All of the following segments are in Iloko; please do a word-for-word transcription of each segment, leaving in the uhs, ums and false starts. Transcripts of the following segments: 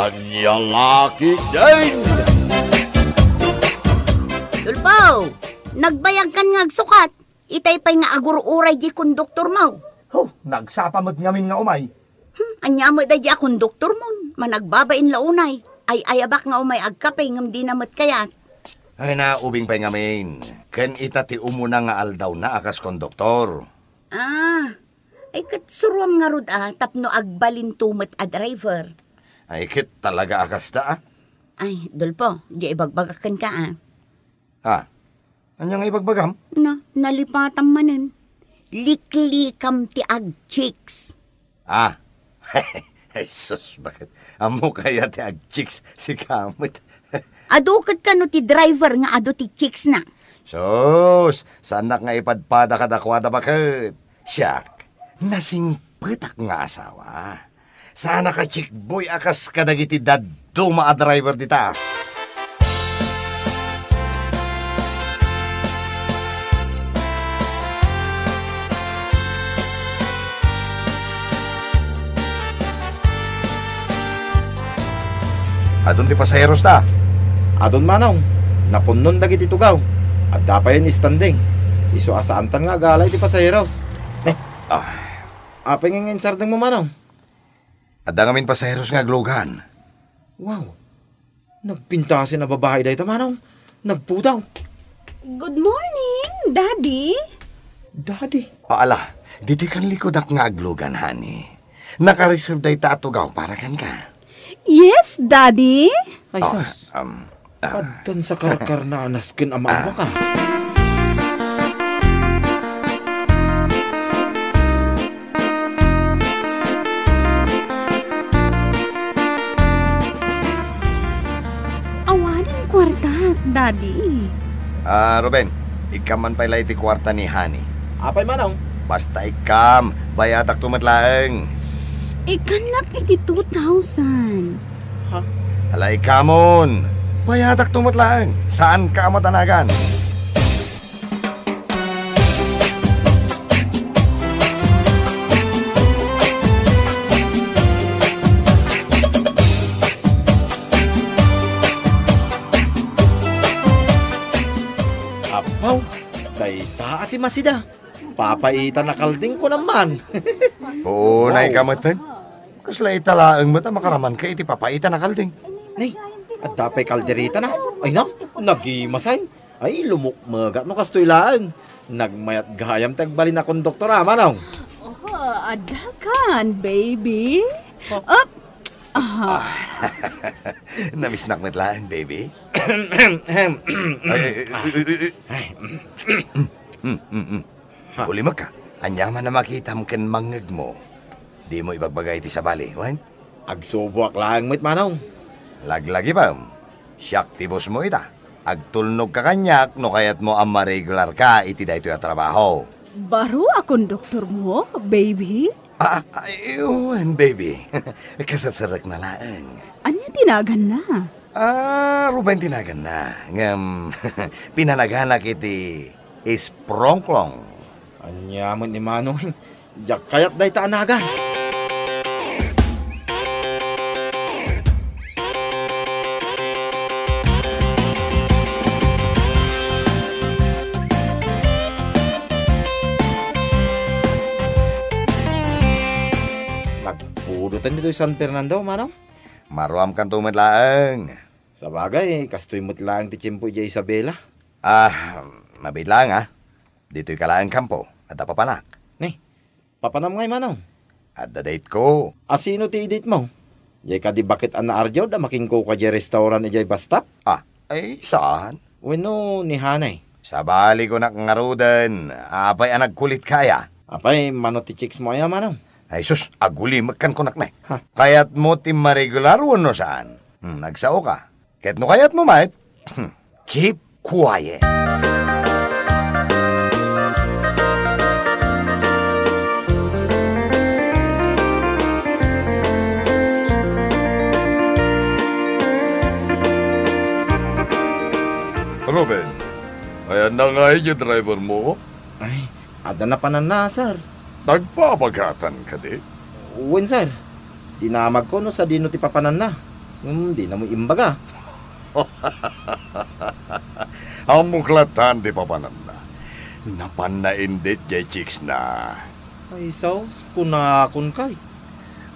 Ania la ketdin? Tulpo, nagbayagkan nga agsukat. Itay pay nga agur-uray di konduktormo. Huh, nagsapa met ngamin nga umay. Hmm, ania met daydi a konduktormon? Managbabain la unay. Ay-ayabak nga umay agkape ngem dina met kayat. Ay, naubing pay ngamin. Ken ita ti umuna nga aldawna a kas konduktor. Ah, ay ket suroam ngarud a tapno agbalinto met a driver. Ay, ket talaga a kasta, ah. Ay, Dolpo, di ibagbagak kenka, ah. Ah, ania nga ibagbagam? Na, nalipatam manen. Liklikam ti agchicks. Ah. Ay, sus, bakit? Ammo kaya ti agchicks, sika met. Adu ket kano ti driver nga adu ti chicks na? Sus, saanak nga ipadpada kadakuada, baket. Siak, nasingpetak nga asawa. Saanak a chickboy a kas kadagiti dadduma a driver dita. Adun ti pasaheros ta? Adun, manong. Napunnon dagiti tugaw. Adda pay standing. Isu a saantan nga agala iti pasaheros. Eh, ah. Apay nga insardengmo, manong? Adda ngamin pasaheros nga aglugan. Wow. Nagpintasen a babai dayta, manong. Nagpudaw. Good morning, Daddy. Daddy? Ah, ala, ditoy kan likudak nga aglugan, honey. Naka-reserve dayta a tugaw para kenka. Yes, Daddy. Ay, ah, sus. Um, ah. Addan sa karkarna a nasken a maawak, ah. Awanen kuarta, Daddy. Ah, Ruben, ikkam man pay la iti kuarta ni Honey. Apay, manong? Basta ikkam, bayadakto met laeng. Ikkannak iti two thousand. Ha? Ala, ikkamon. Bayadakto met laeng. Saanka a madanagan. Apaw, dayta a ti masida. Papaitana kalding, kunam man. Unay ka metten. Kasla ita laeng met a makaramanka iti papaitana kalding. Ni, adda pay kalderetana. Ay na, nagimasen. Ay, lumukmegak no kastoy laeng. Nagmayat gayam ti agbalin a konduktor, a, manong? Oh, adda kan, baby. Oh. Up! Ah. Namisnak met laeng, baby. Ay, ay, ay, ay, ay, ay. Ay. Mm, mm, mm. Ha? Ulimekka. Ania man a makitam ken mangngegmo? Dimo ibagbaga iti sabali, wen? Agsuboak laeng met, manong. Laglagipem. Siak ti bossmo ita. Agtulnogka kaniak no kayatmo a maregularka iti daytoy a trabaho. Baro a konduktormo, baby? Ah, ay, wen, baby. Kasatserrekna laeng. Ania ti naganna? Ah, Ruben ti naganna. Ngem, pinanaganak iti Sprongklong. Ania met ni manong? Diak kayat dayta a nagan. Nagpudotan ditoy San Fernando, manong? Maruamkanto met laeng. Sabagay, kastoy met laeng ti tiempo idiay Isabela. Ah, mabiit laeng, a. Ditoyka laeng kampo, adda papanak. Ni, papanam ngay, manong? Adda date ko. A, sino ti date mo? Diay kadi baket a naardiawda makinkuka diay restaurant idiay bus stop? Ah, ay, saan? Wenno ni Hanay? Sabali ko nak ngaruden, apay a nagkulitka aya? Apay, mano ti chicks mo aya, manong? Ay sus, agulimekkan ko nak ne. Ha? Kayatmo ti maregular wenno saan? Hmm, nagsaoka. Ket no kayatmo met, keep quiet. Ruben, ayanna ngay diay driver mo? Ay, adda napananna, sir. Nagpabagatan kadi? Wen, sir. Dinamagko no sadino ti papananna. Ngem dinamo imbaga. Ammok latta ti papananna. Napanna indit jay chicksna. Ay, sus, kunakon kay.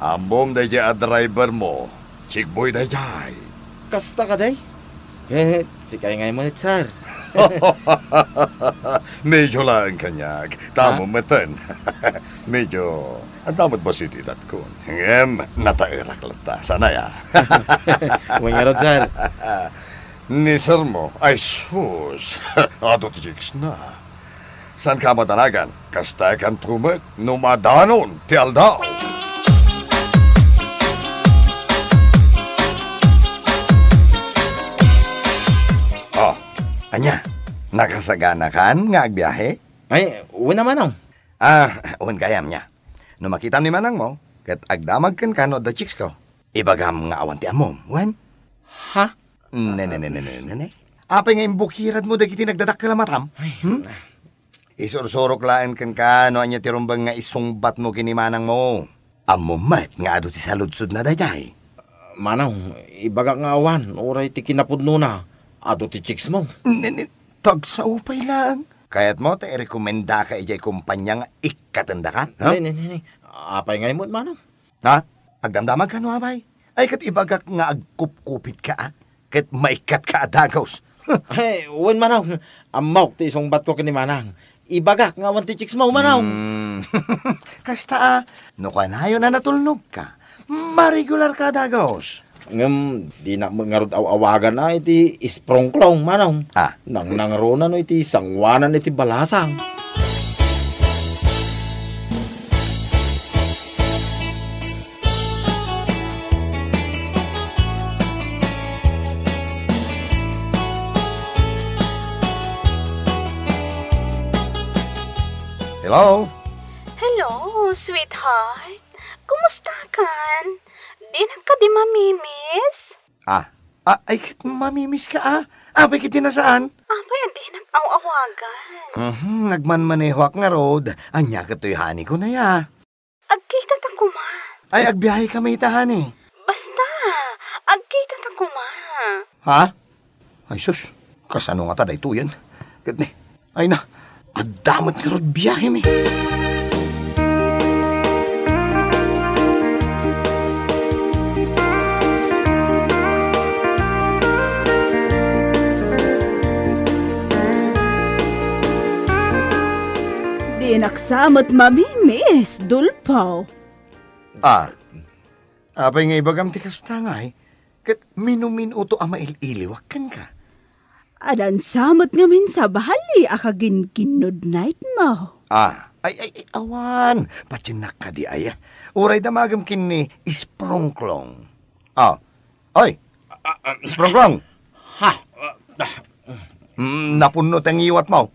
Ammom dayjay a drivermo, chickboy dayjay. Kasta kadi? Ket sikay ngay met, sir. Medyo laeng kaniak, ta ammom metten. Medyo adda met bassit idatkon. Ngem, nataerak latta. Saan aya? Wen ngarud, sir. Ni sirmo, ay sus, adu ti chicksna. Saanka a madanagan, kastakanto met no madanon ti aldaw. Oh, ania, nakasaganakan nga agbiahe? Ay, wen a, manong. Ah, wen gayam nia. No makitam ni manangmo, ket agdamag kenka no adda chicksko. Ibagam nga awan ti ammom, wen? Ha? Ne, ne, ne, ne, ne, ne, ne. Apay nga imbukiradmo dagiti nagdadakkel a matam? Ay, hmm? Isursurok laeng kenka no ania ti rumbeng nga isungbatmo ken ni manangmo. Ammom met nga adu ti saludsodna daydiay. Manong, ibagak nga awan, uray ti kinapudnona, adu ti chicksmo. Ne, ne, tagsao pay laeng. Kayatmo ta irekomendaka idiay kompania nga ikkatendaka? Ha? Ne, ne, ne, ne. Apay ngay met, manong? Ha? Agdamdamagka no apay? Ay, ket ibagak nga agkupkupitka, a? Ket maikkatka a dagus. Ay, wen, manong. Ammok ti isungbatko ken ni manang. Ibagak nga awan ti chicksmo, manong. Hmm. Kasta, a, no kanayon a natulnogka, maregularka a dagus. Ngem, dinak met ngarud aw-awagan a iti isprongklong, manong. Ah. Nangnangruna no iti sangoanan iti balasang. Hello? Hello, sweetheart. Kumustakan? Dinak kadi mamiss? Ah, ah, ay ket mamimiska, a. Apay ket di nasaan? Apay a dinak aw-awagan? Mhm, nagmanmanehoak ngarud. Ania ket toy honey ko nay, a? Agkitata koma. Ay, agbiahekami ita, honey. Basta, agkitata koma. Ha? Ay sus, kasano ngata daytoyen? Ket ni, ay na, adda met ngarud biahemi. Dinak sa met mamimiss, Dulpo. Ah, apay nga ibagam ti kasta, ngay? Ket minuminoto a mail-iliwak kenka? Adan sa met ngamin sabali a kaginkinnod nightmo. Ah, ay, ay, ay, awan. Patiennak kadi aya. Uray damagem ken ni Isprongklong. Ah, oy, ah, ah, Isprongklong! Ha? Ah, ah. Mm, napunno ti ngiwatmo.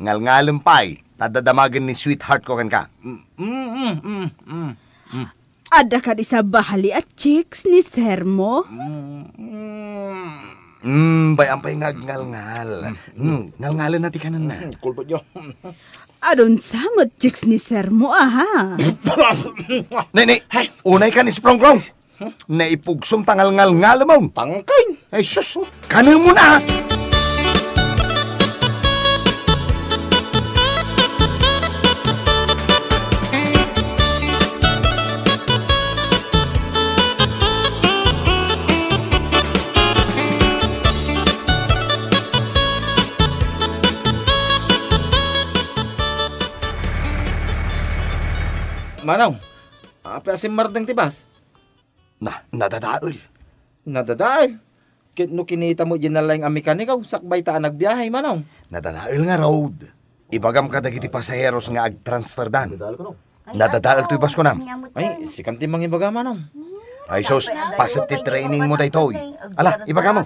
Ngalngalem pay, ta adda damagen ni sweetheart ko kenka. Mm, mm, mm, mm, mm. Adda kadi sabali a chicks ni sirmo? Mm, mm. Mm, bay-am pay nga agngalngal. Mm. Mm, ngalngalenna ti kanenna. Mm, kulbot yo. Adun sa met chicks ni sirmo, aha. Nay, nay, unay ka ni Sprongklong. Naipugsom ta ngalngalngalemon. Tangkay. Ay, sus. Kanemon, a. Manong, apay a simmardeng ti bus? Na, nadadael. Nadadael? Ket no kinita met diay nalaing a mekaniko, sakbay ta a nagbiahe, manong. Nadadael ngarud. Ibagam kadagiti pasaheros nga agtransferdan. Nadadael toy bus, kunam. Ay, sikan ti mangibaga, manong. Ay, sus, paset ti trainingmo daytoy. Ala, ibaga mo.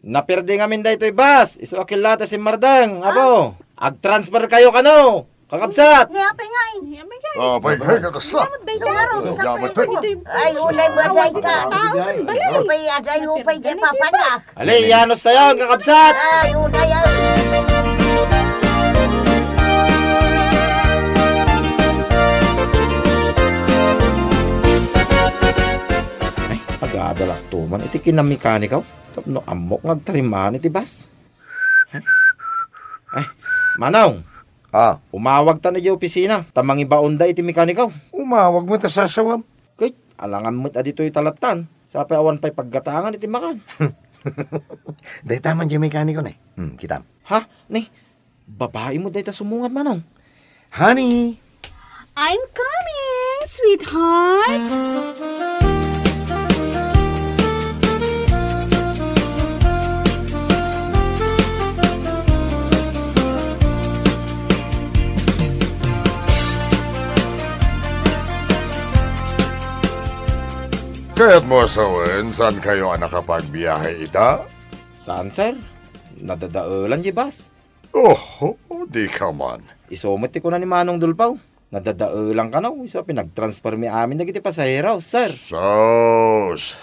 Naperde ngamin daytoy bus. Isu a killata simmardeng, apo. Agtransfer kayo kano? Kakabsat! Ni apay ngay. Ni apay ngay. Ah, apay ngay, kakasta. Ay, unay ba day ka? Apay, aday, upay di papanak. Ali, yanos tayon, kakabsat! Ay, unay, ay. Ay, Agadalakto man iti kinamekanikaw tapno ammok nga agtarimaan iti bus. Ay, Manong! Ah. Umawagtan idiay opisina ta mangibaonda iti mekaniko. Umawag met a sasawam. Ket, alangan met a ditoy talattan. Sapay awan pay paggatangan iti makan. Dayta man diay mekaniko, ne. Hmm, kitam. Ha? Ne? Babai met dayta sumungad, Manong. Honey! I'm coming, sweetheart! Kayatmo a sawen, saankayo a nakapagbiahe ita? Saan, sir? Nadadaelan diay bus. Oho, dika man. Isu met ti kuna ni Manong Dulpaw. Nadadaelan kano, isu a pinagtransfermi amin dagiti pasahero, sir. Sus!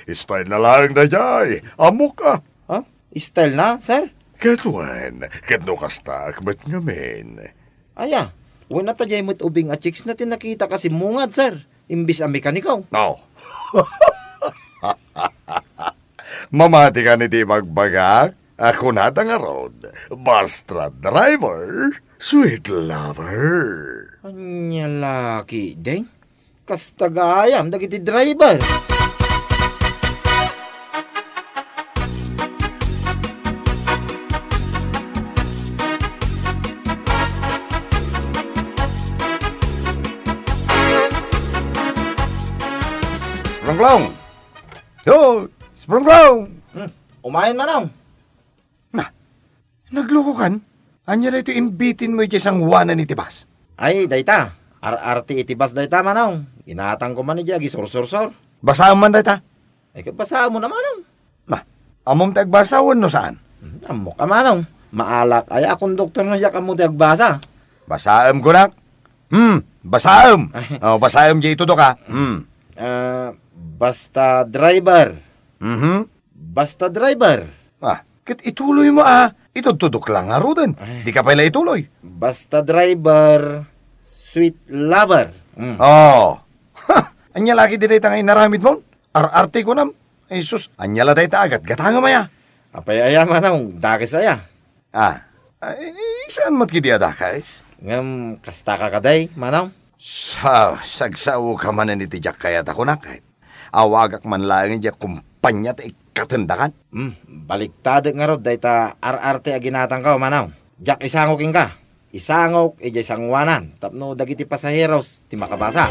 Style na laeng daydiay. Ammok a. Ha? Style na, sir? Ket wen, ket no kasta, met ngamin. Aya, wen, ata diay met ubing a chicks na ti nakitak a simmungad, sir. Imbis a mekaniko. No. Mamati ka ni ti ibagbagak? A kunada ngarud, basta driver, sweet lover. Ania la ketdin? Kasta gayam dagiti driver. Rongglong! Yo, Sprunglong! Hmm, umayen, Manong. Na, naglukokan? Ania daytoy imbitinmo idiay sangoanan iti bus? Ay, dayta. Ar-arte iti bus dayta, Manong. Ginatangko man idiay agisursursor. Basaem man dayta. Ay, ket basaemon a, Manong. Na, ammom ti agbasa wenno saan? Hmm, ammok a, Manong. Maalak aya a konduktor no diak ammo ti agbasa. Basaem kunak. Hmm, basaem. Ay. Oh, basaem diay itudok a. Hmm. Ah, basta driver. Mhm. Basta driver. Ah, ket ituloymo a. Itudtudok la ngaruden. Ay. Dika pay la ituloy. Basta driver, sweet lover. Hmm. Oh. Ha! Ania la ketdi dayta nga inaramidmon? Ar-arte kunam. Ay sus, ania la dayta a gatgatangem aya? Apay aya, Manong, dakes aya? Ah, ay, saan met ketdi a dakes? Ngem kasta ka kadi, Manong? Sa-, sagsaoka manen iti diak kayat a kunak, eh. Awagak man laeng idiay kompania ti ikkatendakan. Hmm, baliktaden ngarud dayta ar-arte a ginatangko, Manong. Diak isango kenka. Isangok idiay sangoanan tapno dagiti pasaheros ti makabasa.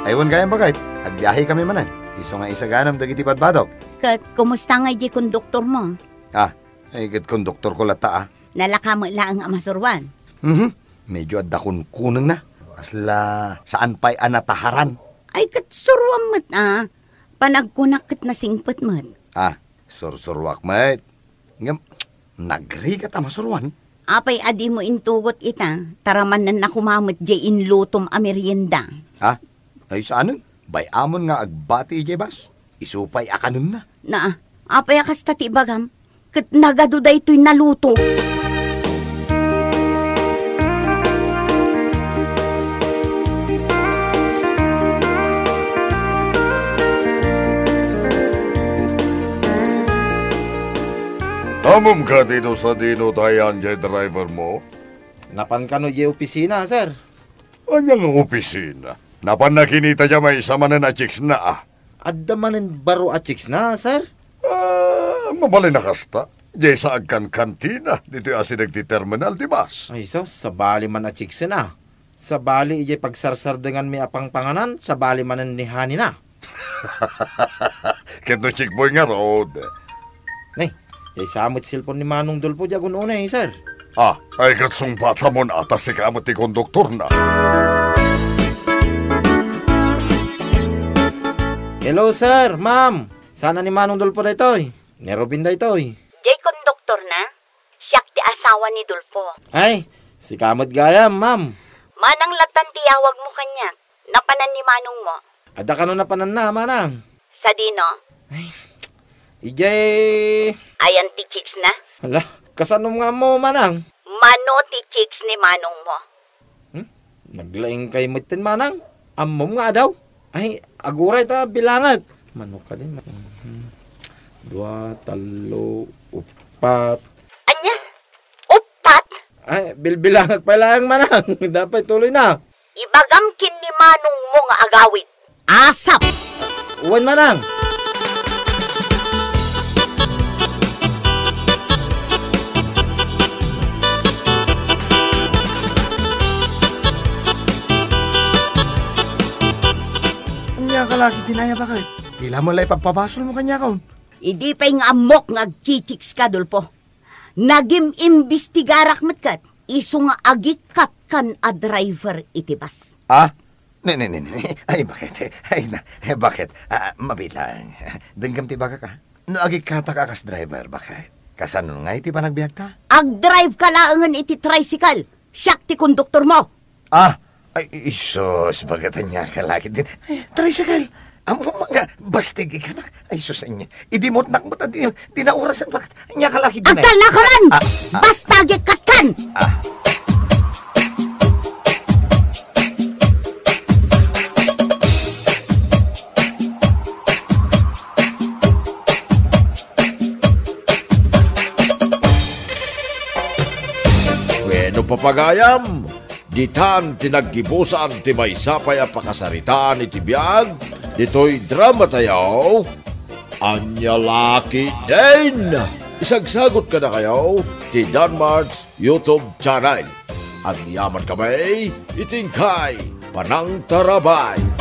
Ay, wen gayam, baket. Agbiahekami manen. Isu nga isaganam dagiti badbadok. Ket kumusta ngay diay konduktormo? Ah, ay, ket konduktorko latta, ah. Nalaka met laeng a masuroan. Mhm. Medyo adda kunkunengna. Kasla saan pay a nataharan. Ay, ket suroam met, ah. Panagkunak ket nasingpet met. Ah, sursuroak met. Ngem, nagrigat a masuroan. Apay a dimo intugot ita, taramanen a koma met diay inlutom a merienda. Ha? Ay, saanen? Bay-amon nga agbati idiay bus. Isu pay a kanenna. Na, apay a kasta ti ibagam? Ket nagadu daytoy naluto. Ammom kadi no sadino ti ayan diay drivermo? Napan kano diay opisina, sir. Ania nga opisina? Napanna kinita diay maysa manen a chicksna, ah. Adda manen baro a chicksna, sir? Ah, mabalin a kasta. Diay sa agkankantina, ditoy asideg ti terminal ti bus. Ay sus, sabali man a chicksen a. Sabali idiay pagsarsardenganmi a pangpanganan, sabali manen ni Hanina. Ket no chickboy ngarud. Ne, diay sa met cellphone ni Manong Dolpo diay agun-unay, sir. Ah, ay ket sungbatamon a ta sika met ti konduktorna. Hello, sir, ma'am. Saan a ni Manong Dolpo daytoy? Ni Robin daytoy. Diay konduktorna? Siak ti as awan ni Dolfo. Ay, sika met gayam, ma'am. Manang lattan ti yawagmo kaniak. Napanan ni manongmo. Adda kano napananna, manang? Sadino? Ay, idiay. Ayan ti chicks na? Hala, kasanom nga ammo, manang? Mano ti chicks ni manongmo? Hmm? Naglaingkay metten, manang? Ammom nga adaw? Ay, aguray ta bilangek. Mano kadi? Hmm. Dua, tallo, upat. Ania? Upat? Ay, bilbilangek pay laeng, manang. Dapat tuloy na. Ibagam ken ni manongmo nga agawid. Asap! Wen, manang. Ania ka la ketdin aya, baket? Pila met la ipagpabasolmo kaniakon? Idi pay nga ammok nga agchichicks ka, Dolfo. Nagim-imbestigarak met ket isu nga agikkat kan a driver iti bus. Ah? Ne, ne, ne, ne. Ay, baket? Ay, na, eh, baket? Ah, mabilang. Denggem ti ibagak, ah. No agikkatak a kas driver, baket? Kasano ngay ti panagbiagta? Agdrive ka laengen iti tricycle. Siak ti konduktormo. Ah, ay, isus, baket ania ka la ketdin. Ay, tricycle. Ammom nga, bastig ikanak. Ay, sus, ania. Idi mutnak mo ta di, di naurasan, baket ania ka la ketdin. Agtalna ka man! Ah, ah. Basta agikkat kan! Ah. Wenno, papagayam, ditan ti naggibusan ti maysa pay a pakasaritaan iti biag ditoy dramatayo, Ania la ketdin! Isagsagut kadakayo ti Danmart's YouTube channel. Agyaman kami iti inkay panangtarabay.